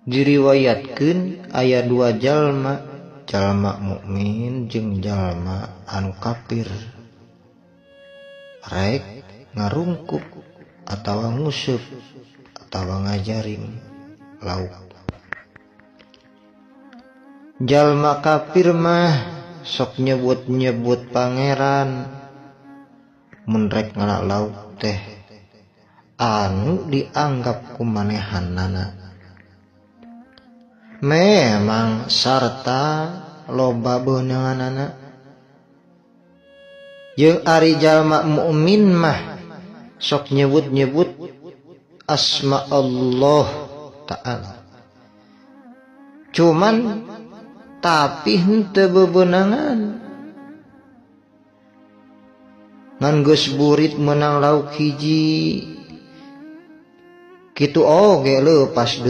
Diriwayatkeun aya dua jalma, jalma mukmin jeung jalma anu kafir. Rek ngarungkup atawa nguseup atawa ngajaring lauk. Jalma kafir mah sok nyebut-nyebut pangeran mun rek ngala lauk teh anu dianggap ku manehanana. Memang sarta loba beunanganana. Jeung ari jalma mukmin mah sok nyebut-nyebut asma Allah Ta'ala. Cuman tapi henteu bebenangan. Ngan geus burit menang lauk hiji. Kitu oge leupas deui.